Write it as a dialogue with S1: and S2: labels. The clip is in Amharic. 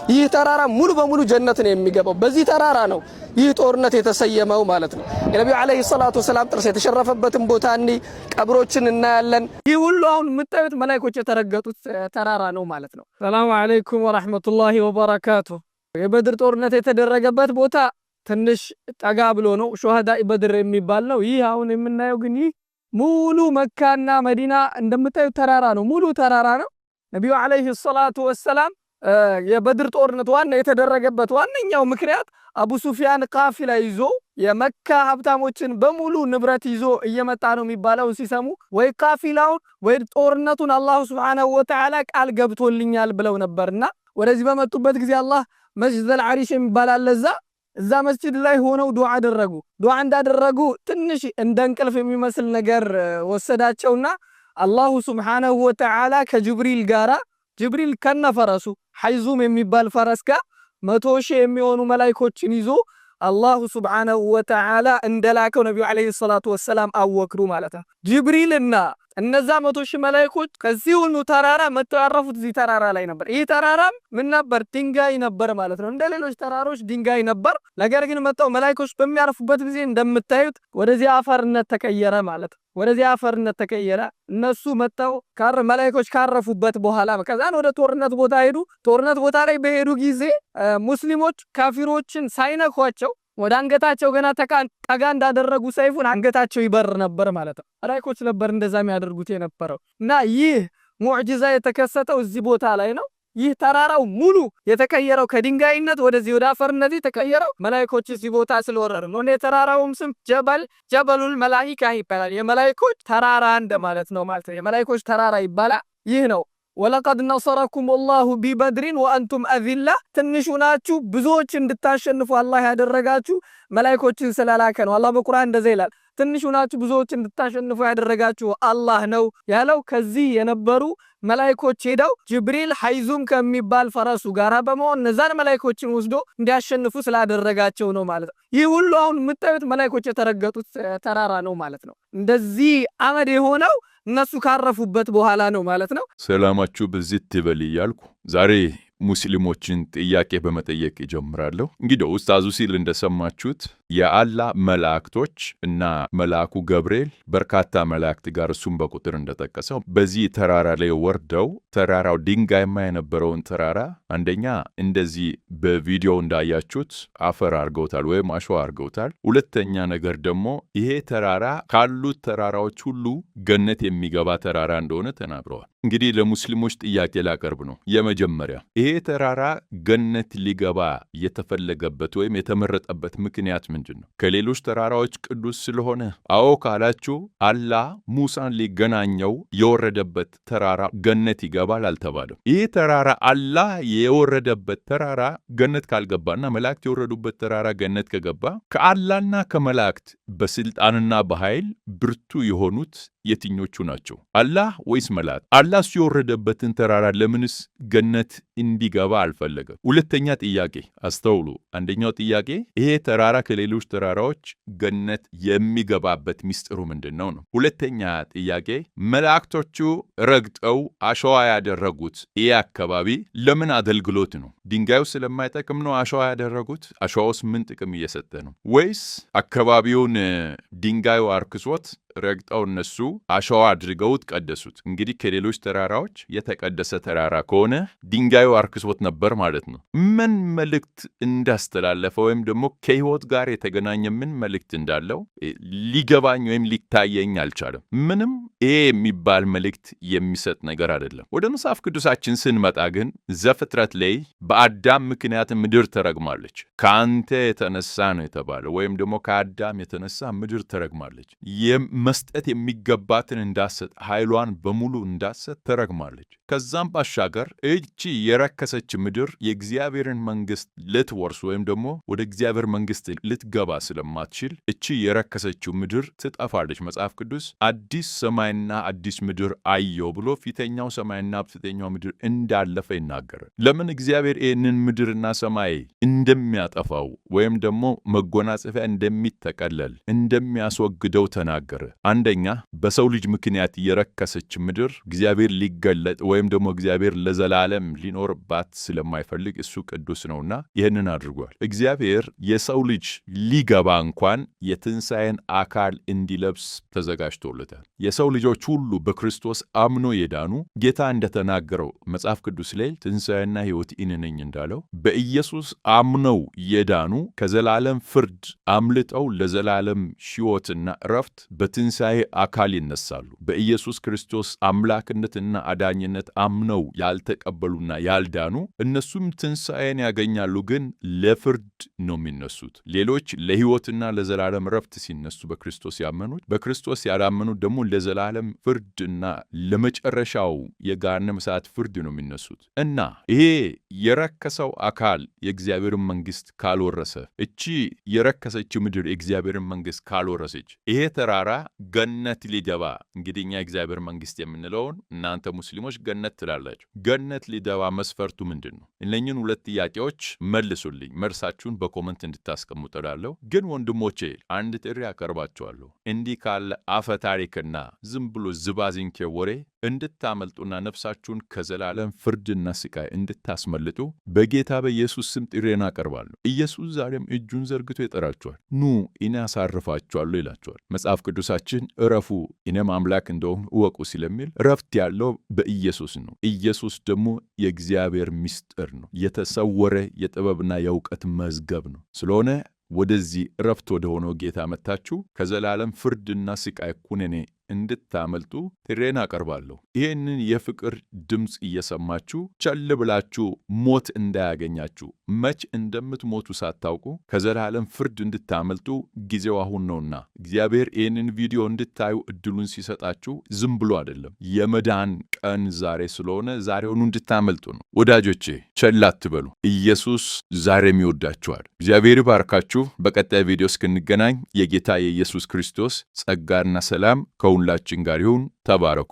S1: ይህ ተራራ ሙሉ በሙሉ ጀነት ነው የሚገባው። በዚህ ተራራ ነው ይህ ጦርነት የተሰየመው ማለት ነው። የነቢዩ ዓለይሂ ሰላቱ ወሰላም ጥርስ የተሸረፈበትን ቦታ እኒ ቀብሮችን እናያለን። ይህ ሁሉ አሁን የምታዩት መላኢኮች የተረገጡት ተራራ ነው ማለት ነው። ሰላሙ ዓለይኩም ወራህመቱላሂ ወበረካቱ። የበድር ጦርነት የተደረገበት ቦታ ትንሽ ጠጋ ብሎ ነው፣ ሹሃዳ በድር የሚባል ነው። ይህ አሁን የምናየው ግን ይህ ሙሉ መካና መዲና እንደምታዩት ተራራ ነው፣ ሙሉ ተራራ ነው። ነቢዩ ዓለይሂ ሰላቱ ወሰላም የበድር ጦርነት ዋና የተደረገበት ዋነኛው ምክንያት አቡ ሱፊያን ቃፊላ ይዞ የመካ ሀብታሞችን በሙሉ ንብረት ይዞ እየመጣ ነው የሚባለውን ሲሰሙ ወይ ቃፊላውን ወይ ጦርነቱን አላሁ ሱብሓነሁ ወተዓላ ቃል ገብቶልኛል ብለው ነበርና ወደዚህ በመጡበት ጊዜ አላህ መስጂድ አልዓሪሽ የሚባል አለ፣ እዛ መስጂድ ላይ ሆነው ዱዓ አደረጉ። ዱዓ እንዳደረጉ ትንሽ እንደ እንቅልፍ የሚመስል ነገር ወሰዳቸውና አላሁ ሱብሓነሁ ወተዓላ ከጅብሪል ጋራ፣ ጅብሪል ከነፈረሱ ሐይዙም የሚባል ፈረስ ጋር 100,000 የሚሆኑ መላኢኮችን ይዞ አላሁ ሱብሓነሁ ወተዓላ እንደላከው ነቢዩ ዓለይሂ ሰላቱ ወሰላም አወክሩ ማለት ነው። ጅብሪልና እነዛ 100,000 መላኢኮች ከዚህ ሁሉ ተራራ መጥተው ያረፉት እዚህ ተራራ ላይ ነበር። ይህ ተራራም ምን ነበር? ድንጋይ ነበር ማለት ነው። እንደ ሌሎች ተራሮች ድንጋይ ነበር። ነገር ግን መጥተው መላኢኮች በሚያርፉበት ጊዜ እንደምታዩት ወደዚህ አፈርነት ተቀየረ ማለት ነው። ወደዚህ አፈርነት ተቀየረ። እነሱ መጥተው መላኢኮች ካረፉበት በኋላ ከዛን ወደ ጦርነት ቦታ ሄዱ። ጦርነት ቦታ ላይ በሄዱ ጊዜ ሙስሊሞች ካፊሮችን ሳይነኳቸው ወደ አንገታቸው ገና ጠጋ እንዳደረጉ ሰይፉን አንገታቸው ይበር ነበር ማለት ነው። መላኢኮች ነበር እንደዛ የሚያደርጉት የነበረው እና ይህ ሙዕጂዛ የተከሰተው እዚህ ቦታ ላይ ነው። ይህ ተራራው ሙሉ የተቀየረው ከድንጋይነት ወደዚህ ወደ አፈርነት የተቀየረው መላኢኮች እዚህ ቦታ ስለወረዱ ነው። የተራራውም ስም ጀበሉል መላኢካ ይባላል። የመላኢኮች ተራራ እንደማለት ነው ማለት ነው። የመላኢኮች ተራራ ይባላል። ይህ ነው ወለቀድ ነሰረኩም አላሁ ቢበድሪን ወአንቱም አዚላ፣ ትንሹ ናችሁ ብዙዎች እንድታሸንፉ አላህ ያደረጋችሁ መላኢኮችን ስለላከ ነው። አላህ በቁርአን እንደዛ ይላል። ትንሹ ናችሁ ብዙዎች እንድታሸንፉ ያደረጋችሁ አላህ ነው ያለው። ከዚህ የነበሩ መላኢኮች ሄደው ጅብሪል ሐይዙም ከሚባል ፈረሱ ጋራ በመሆን እነዛን መላኢኮችን ወስዶ እንዲያሸንፉ ስላደረጋቸው ነው ማለት ነው። ይህ ሁሉ አሁን የምታዩት መላኢኮች የተረገጡት ተራራ ነው ማለት ነው። እንደዚህ አመድ የሆነው እነሱ ካረፉበት በኋላ ነው ማለት ነው።
S2: ሰላማችሁ ብዝት ትበል እያልኩ ዛሬ ሙስሊሞችን ጥያቄ በመጠየቅ ይጀምራለሁ። እንግዲህ ኡስታዙ ሲል እንደሰማችሁት የአላህ መላእክቶች እና መልአኩ ገብርኤል በርካታ መላእክት ጋር እሱም በቁጥር እንደጠቀሰው በዚህ ተራራ ላይ ወርደው ተራራው ድንጋይማ የነበረውን ተራራ አንደኛ እንደዚህ በቪዲዮ እንዳያችሁት አፈር አድርገውታል ወይም አሸዋ አድርገውታል። ሁለተኛ ነገር ደግሞ ይሄ ተራራ ካሉት ተራራዎች ሁሉ ገነት የሚገባ ተራራ እንደሆነ ተናግረዋል። እንግዲህ ለሙስሊሞች ጥያቄ ላቀርብ ነው። የመጀመሪያ ይሄ ተራራ ገነት ሊገባ የተፈለገበት ወይም የተመረጠበት ምክንያት ምንድን ነው? ከሌሎች ተራራዎች ቅዱስ ስለሆነ? አዎ ካላችሁ አላህ ሙሳን ሊገናኘው የወረደበት ተራራ ገነት ይገባል አልተባለም። ይህ ተራራ አላህ የወረደበት ተራራ ገነት ካልገባና መላእክት የወረዱበት ተራራ ገነት ከገባ ከአላህና ከመላእክት በስልጣንና በኃይል ብርቱ የሆኑት የትኞቹ ናቸው? አላህ ወይስ መላእክት? አላህ የወረደበትን ተራራ ለምንስ ገነት እንዲገባ አልፈለገም? ሁለተኛ ጥያቄ አስተውሉ። አንደኛው ጥያቄ ይሄ ተራራ ከሌሎች ተራራዎች ገነት የሚገባበት ሚስጥሩ ምንድን ነው ነው። ሁለተኛ ጥያቄ መላእክቶቹ ረግጠው አሸዋ ያደረጉት ይሄ አካባቢ ለምን አገልግሎት ነው? ድንጋዩ ስለማይጠቅም ነው አሸዋ ያደረጉት? አሸዋውስ ምን ጥቅም እየሰጠ ነው? ወይስ አካባቢውን ድንጋዩ አርክሶት ረግጠው እነሱ አሸዋ አድርገውት ቀደሱት? እንግዲህ ከሌሎች ተራራዎች የተቀደሰ ተራራ ከሆነ ድንጋዩ አርክሶት ነበር ማለት ነው። ምን መልእክት እንዳስተላለፈ ወይም ደግሞ ከሕይወት ጋር የተገናኘ ምን መልእክት እንዳለው ሊገባኝ ወይም ሊታየኝ አልቻለም። ምንም ይሄ የሚባል መልእክት የሚሰጥ ነገር አይደለም። ወደ መጽሐፍ ቅዱሳችን ስንመጣ ግን ዘፍጥረት ላይ በአዳም ምክንያት ምድር ተረግማለች። ከአንተ የተነሳ ነው የተባለው ወይም ደግሞ ከአዳም የተነሳ ምድር ተረግማለች። መስጠት የሚገባትን እንዳሰጥ ኃይሏን በሙሉ እንዳሰጥ ተረግማለች። ከዛም ባሻገር እቺ የረከሰች ምድር የእግዚአብሔርን መንግስት ልትወርስ ወይም ደግሞ ወደ እግዚአብሔር መንግስት ልትገባ ስለማትችል እቺ የረከሰችው ምድር ትጠፋለች። መጽሐፍ ቅዱስ አዲስ ሰማይና አዲስ ምድር አየው ብሎ ፊተኛው ሰማይና ፊተኛው ምድር እንዳለፈ ይናገራል። ለምን እግዚአብሔር ይህንን ምድርና ሰማይ እንደሚያጠፋው ወይም ደግሞ መጎናጸፊያ እንደሚጠቀለል እንደሚያስወግደው ተናገረ። አንደኛ በሰው ልጅ ምክንያት የረከሰች ምድር እግዚአብሔር ሊገለጥ ወይም ወይም ደግሞ እግዚአብሔር ለዘላለም ሊኖርባት ስለማይፈልግ እሱ ቅዱስ ነውና ይህንን አድርጓል። እግዚአብሔር የሰው ልጅ ሊገባ እንኳን የትንሣኤን አካል እንዲለብስ ተዘጋጅቶለታል። የሰው ልጆች ሁሉ በክርስቶስ አምኖ የዳኑ ጌታ እንደተናገረው መጽሐፍ ቅዱስ ላይ ትንሣኤና ሕይወት እኔ ነኝ እንዳለው በኢየሱስ አምነው የዳኑ ከዘላለም ፍርድ አምልጠው ለዘላለም ሕይወትና እረፍት በትንሣኤ አካል ይነሳሉ። በኢየሱስ ክርስቶስ አምላክነትና አዳኝነት አምነው ያልተቀበሉና ያልዳኑ እነሱም ትንሣኤን ያገኛሉ፣ ግን ለፍርድ ነው የሚነሱት። ሌሎች ለሕይወትና ለዘላለም እረፍት ሲነሱ በክርስቶስ ያመኑት፣ በክርስቶስ ያላመኑት ደግሞ ለዘላለም ፍርድና ለመጨረሻው የገሃነመ እሳት ፍርድ ነው የሚነሱት። እና ይሄ የረከሰው አካል የእግዚአብሔርን መንግሥት ካልወረሰ፣ እቺ የረከሰችው ምድር የእግዚአብሔርን መንግሥት ካልወረሰች፣ ይሄ ተራራ ገነት ሊገባ፣ እንግዲህ እኛ የእግዚአብሔር መንግሥት የምንለውን እናንተ ሙስሊሞች ገነት ትላላችሁ። ገነት ሊገባ መስፈርቱ ምንድን ነው? እነኝን ሁለት ጥያቄዎች መልሱልኝ። መልሳችሁን በ comment እንድታስቀምጡ እላለሁ። ግን ወንድሞቼ አንድ ጥሪ አቀርባችኋለሁ። እንዲህ ካለ አፈ ታሪክና ዝም ብሎ ዝባዚንኬ ወሬ እንድታመልጡና ነፍሳችሁን ከዘላለም ፍርድና ስቃይ እንድታስመልጡ በጌታ በኢየሱስ ስም ጥሪዬን አቀርባለሁ። ኢየሱስ ዛሬም እጁን ዘርግቶ ይጠራችኋል። ኑ እኔ አሳርፋችኋለሁ ይላችኋል። መጽሐፍ ቅዱሳችን እረፉ እኔም አምላክ እንደሆንሁ እወቁ ስለሚል እረፍት ያለው በኢየሱስ ነው። ኢየሱስ ደግሞ የእግዚአብሔር ምስጢር ነው። የተሰወረ የጥበብና የእውቀት መዝገብ ነው። ስለሆነ ወደዚህ እረፍት ወደ ሆነው ጌታ መጥታችሁ ከዘላለም ፍርድና ስቃይ ኩነኔ እንድታመልጡ ጥሪዬን አቀርባለሁ። ይህንን የፍቅር ድምፅ እየሰማችሁ ቸል ብላችሁ ሞት እንዳያገኛችሁ፣ መች እንደምትሞቱ ሳታውቁ ከዘላለም ፍርድ እንድታመልጡ ጊዜው አሁን ነውና እግዚአብሔር ይህንን ቪዲዮ እንድታዩ እድሉን ሲሰጣችሁ ዝም ብሎ አይደለም። የመዳን ቀን ዛሬ ስለሆነ ዛሬውኑ እንድታመልጡ ነው። ወዳጆቼ ቸል አትበሉ። ኢየሱስ ዛሬም ይወዳችኋል። እግዚአብሔር ይባርካችሁ። በቀጣይ ቪዲዮ እስክንገናኝ የጌታ የኢየሱስ ክርስቶስ ጸጋና ሰላም ከሁላችን ጋር ይሁን። ተባረኩ።